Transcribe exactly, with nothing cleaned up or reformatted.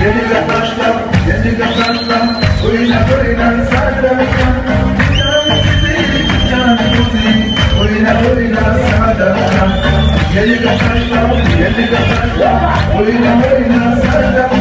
Yerine taşla, yerine taşla, oyna oyna sarhoşum. Oyna oyna sarhoşum. Yerine taşla, yerine taşla, oyna oyna sarhoşum.